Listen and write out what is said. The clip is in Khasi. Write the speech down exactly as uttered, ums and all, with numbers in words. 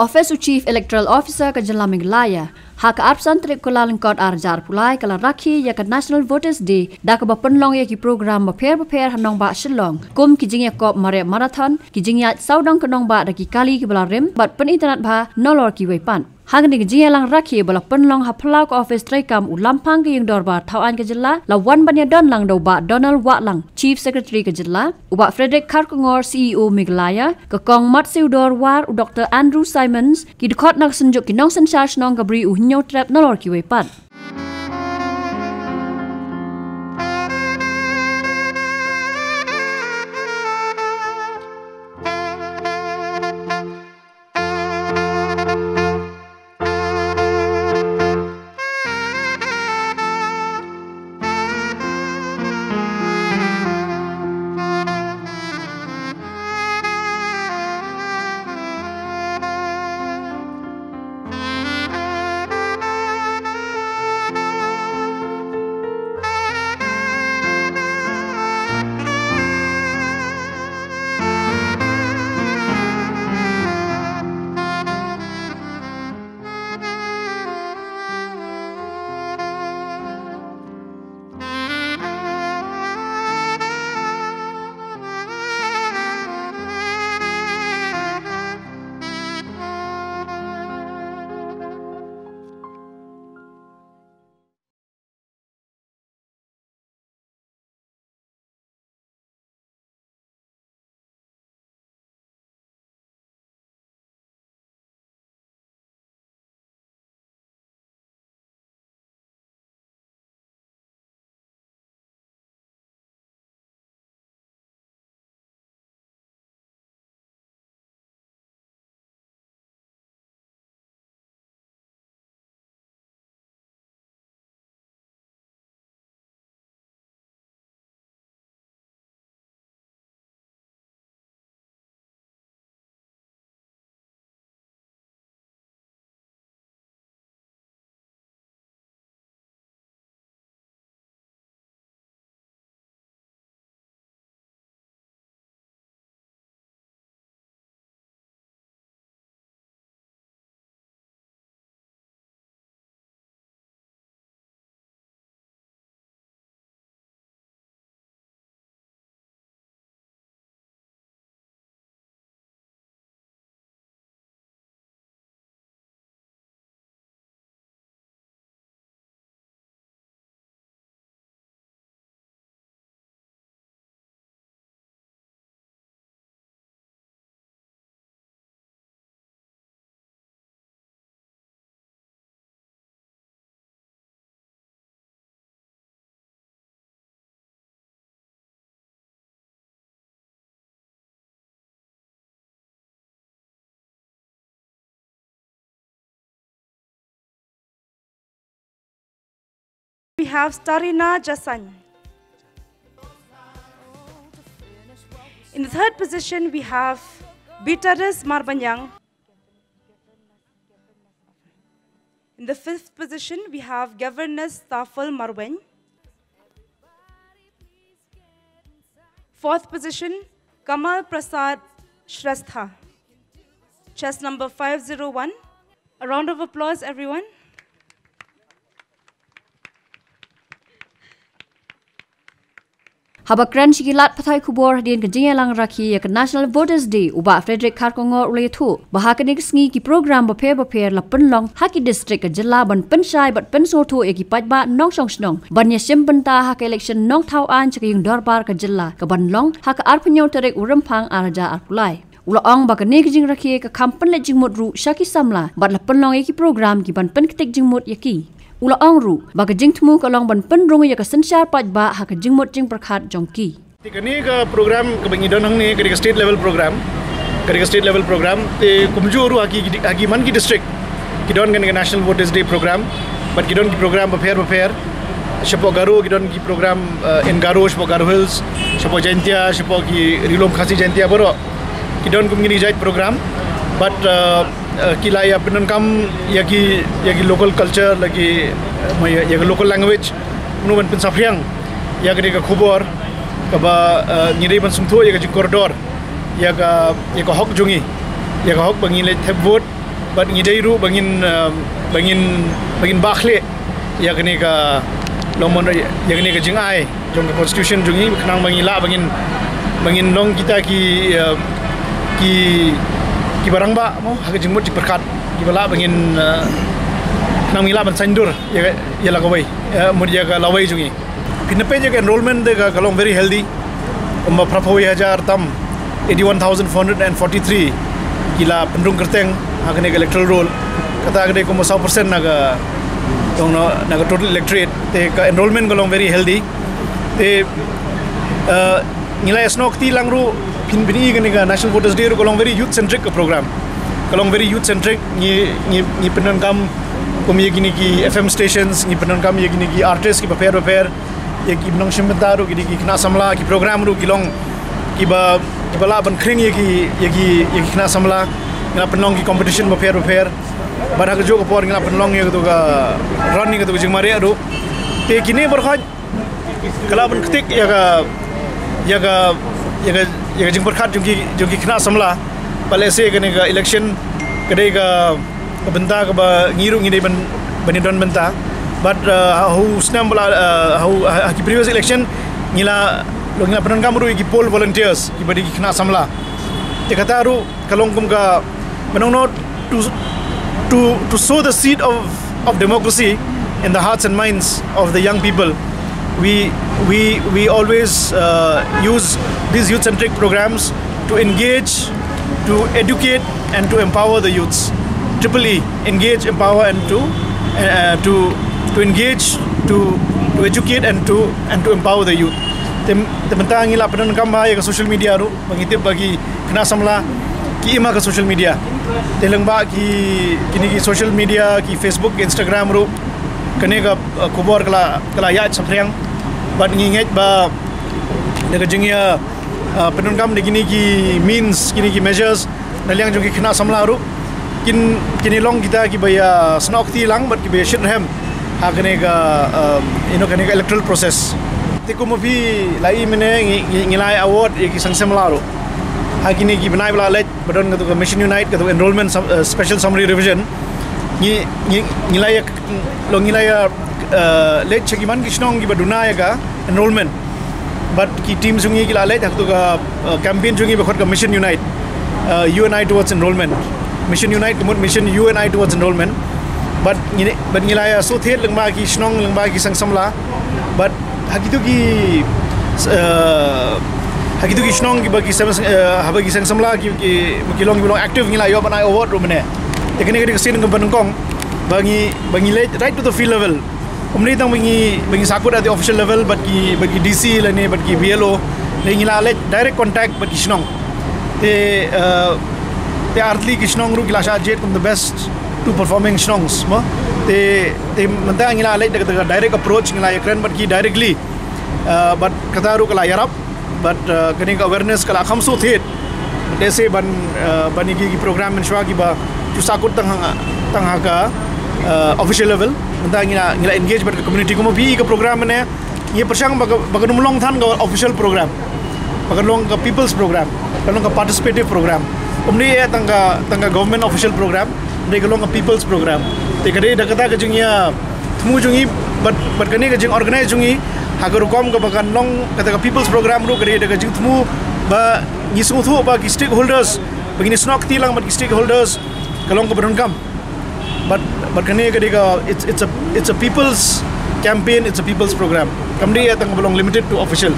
Office u Chief Electoral Officer ka jylla Meghalaya, ha ka arphew san tarik Kyllalyngkot arhajar arphew lai ka la rakhe ïa ka National Voters Day da kaba pynlong ïa ki program bapher bapher ha nongbah Shillong, kum ki jingïakop mareh marathon, ki jingïaid sawdong ka nongbah da ki kali kiba la rim bad pynitynnad bha nalor kiwei pat. Hangne ka jingïalang rakhe ba la pynlong ha phyllaw ka office treikam u Lamphang ka ïing dorbar thawaiñ ka jylla la wan ban ïadon lang da u Bah Donald Wahlang, Chief Secretary ka jylla, u Bah Frederick Kharkongor, C E O Meghalaya, ka Kong Matsiewdor War, u Doktor Andrew Symonds, ki dkhot na ka Synjuk ki Nongsynshar Shnong ka Bri u Hynñiewtrep nalor kiwei pat. We have Starina Jasaiñ. In the third position, we have Beatrice Marbaniang. In the fifth position, we have Governess Tafel Marwein. Fourth position, Kamal Prasad Shrestha. Chest number five zero one. A round of applause, everyone. Haba kren sha ki lad pathai khubor hadien ka jingïalang rakhe ïa ka National Voters Day, u Bah Frederick Kharkongor u la ïathuh ba ha kane ka sngi ki program bapher bapher la pynlong ha ki district ka jylla ban pynshai bad pynsngewthuh ïa ki paidbah nongshong shnong ban ïashim bynta ha ka election nongthaw aiñ sha ka ïing dorbar ka jylla ka ban long ha ka arphew hynñiew tarik u Rymphang arhajar arphew lai. U la ong ba kane ka jingrakhe ka kham pynleit jingmut ruh sha ki samla bad la pynlong ïa ki program ki ban pynktik jingmut ïa ki. U la ong ruh ba ka jingthmu ka long ban pynrung ïa ka synshar paidbah ha ka jingmut jingpyrkhat jong ki. Te kane ka program kaba ngi don hangne, kane ka state level program, kane ka state level program te kumjuh ruh ha ki, ha ki man ki district ki don kane ka National Voters Day program, bad ki don ki program bapher bapher. Shapoh Garo ki don ki program, uh, in Garo, shapoh Garo Hills, shapoh Jaintia, shapoh ki Ri Lum Khasi Jaintia baroh ki don kum kine ki jait program. Bad, uh, uh, ki la ïa pyndonkam ïa ki, ïa ki local culture, la ki, uh, ïa, ïa ki local language, kumno ban pynsaphriang ïa kane ka khubor kaba, uh, ngi dei ban sngewthuh ïa ka jingkordor ïa ka, ïa ka hok jong ngi, ïa ka hok ba ngi leit thep vote. Bad ngi dei ruh ba ngin, uh, ba ngin, ba ngin bakhleh ïa kane ka longmon, ïa kane ka jingai jong ka constitution jong ngi, khnang ba ngi lah ba ngin, ba ngin long kita ki, uh, ki, kiba rangbah mo ha ka jingmut jingpyrkhat, kiba lah ba ngin, uh, khnang ba ngi lah ban saiñdur ïa, ïa la kawei, uh, mut ïa ka lawei jong ngi. Phin peit ïa ka enrollment de ka, ka long very healthy. Kumba phra phew hajar tam, eighty-one thousand four hundred and forty-three ki la pynrung kyrteng ha kane ka electoral roll. Kata ka dei kumba saw percent na ka, na ka total electorate. Te ka enrollment ka long very healthy. Te, uh, ngi la ïasnoh kti lang ruh, phin pyni kane ka National Voters Day ruh ka long very youth centric ka program. Ka long very youth centric, ngi, ngi, ngi pyndonkam kum ïa kine ki F M stations, ngi pyndonkam ïa kine ki artist kiba pher bapher, ïa ki nongshim bynta ruh, ki dei ki khynnah samla, ki program ruh ki long kiba, kiba lah ban khring ïa ki, ïa ki, ïa ki khynnah samla. Ngi la pynlong ki competition bapher bapher. Bad ha kajuh ka por ngi la pynlong ïa katu ka, run ïa katu ka jingmareh ruh. Te kine baroh ka lah ban ktik ïa ka, ïa ka, ïa ka, ïa ka jingpyrkhat jong ki, jong ki khynnah samla. Ba lehse kane ka election ka dei ka, ka bynta kaba ngi ruh ngi dei ban, ban ïadon bynta. Bad, uh, ha u snem ba la, uh, ha u, ha, ha ki previous election ngi la, ngi la pyndonkam ruh ïa ki poll volunteers kiba dei ki khynnah samla. Te kata ruh ka long kum ka, mynno to, to, to sow the seed of, of democracy in the hearts and minds of the young people. We, we, we always, uh, use these youth-centric programs to engage, to educate, and to empower the youths. Triple E, engage, empower, and to, uh, to, to engage, to, to educate, and to, and to empower the youth. Te, te mynta ngi la pyndonkam bha ïa ka social media ruh, ba ngi tip ba ki khynnah samla ki im ha ka social media. Te lyngba ki, kine ki social media, ki Facebook, Instagram ruh, kane ka, uh, khubor ka la, ka la ïaid saphriang. Bad ngi ngeit ba da ka jingïa, uh, pyndonkam da kine ki means, kine ki measures na liang jong ki khynnah samla ruh, kin, kin long kita kiba ïasnoh kti lang bad kiba ïashitrhem ha kane ka, um, you know, kane ka electoral process. Te kumba phi la i mynne, ngi, ngi, ngi la ai award ïa ki seng samla ruh ha kine ki bnai ba la leit, ba don katu ka Mission Unite, katu enrollment sum-, uh, special summary revision. Ngi, ngi, ngi la ïa, long ngi la ïa, uh, leit sha ki man ki shnong kiba duna ïa ka enrollment. Bad ki team jong ngi ki la leit ha katu ka, uh, campaign jong ngi ba khot ka Mission Unite, uh, U N I towards enrollment. Mission Unite ka mut Mission U N I towards enrollment. Bad ngi, bad ngi la ïa shu thied lyngba ki shnong, lyngba ki seng samla. Bad ha kitu ki, uh, ha kitu ki shnong kiba ki seng, uh, haba ki seng samla ki, ki, ki long, ki long active, ngi la ïoh ban ai award ruh mynne. Te kane ka dei ka sien kaba nyngkong ba ngi, ba ngi leit right to the field level. Ym dei tang ba ngi, ba ngi sahkut at the official level bad ki, bad ki D C lane bad ki B L O. Lane ngi la leit direct contact bad ki shnong. Te, uh, te artylli ki shnong ruh ki la shah jied kum the best two performing shnongs mo. Te, te mynta ngi la leit da ka, da ka direct approach, ngi la ïakren bad ki directly. Uh, bad kata ruh ka la ïarap. Bad, uh, kane ka awareness ka la kham shu thied. Te sa ban, uh, ban ïa ki, ki program mynshuwa kiba shu sahkut tang ha, tang ha ka, uh, official level. Mynta ngi la, ngi la engage bad ka community, kumba phi i ka program mynne, ngi pyrshang ba ka, ba kan ym long than ka official program. Ba kan long ka people's program, kan long ka participative program. Ym dei tang ka, tang ka government official program, hynrei kan long ka people's program. Te ka dei da kata ka jingïa thmu jong ngi bad, bad kane ka jingorganize jong ngi ha ka rukom kaba kan long kata ka people's program ruh, ka dei da ka jingthmu ba ngi sngewthuh ba ki stakeholders, ba ngin ïasnoh kti lang bad ki stakeholders, ka long kaba donkam. Bad, bad kane ka dei ka, it's, it's a, it's a people's campaign, it's a people's program. Kam dei tang ba long limited to official.